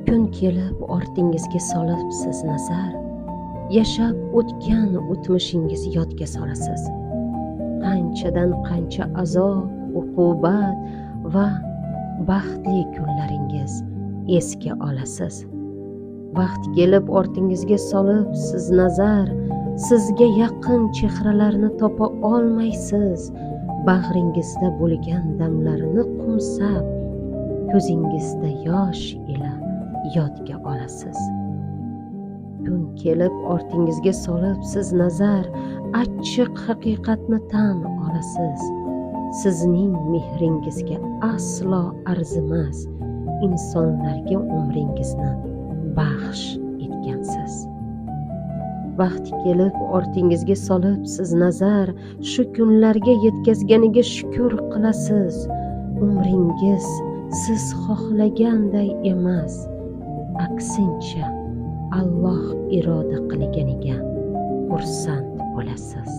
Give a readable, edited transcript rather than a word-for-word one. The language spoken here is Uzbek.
Kun kelib ortingizga solibsiz nazar, yashab o'tgan o'tmishingiz yodga solasiz. Qanchadan qancha azob, uqubat va baxtli kunlaringiz esga olasiz. Vaqt kelib ortingizga solib siz nazar, sizga yaqin chehralarni topa olmaysiz. Bag'ringizda bo'lgan damlarni qo'msab, ko'zingizda yosh ila yodga olasiz. Kun kelib ortingizga solib siz nazar, achchiq haqiqatni tan olasiz. Sizning mehringizga aslo arzimas insonlarga umringizni baxsh etgansiz. Vaqt kelib ortingizga solib siz nazar, shu kunlarga yetkazganiga shukur qilasiz. Umringiz siz xohlaganday emas, aksincha Alloh iroda qilganiga xursand bo'lasiz.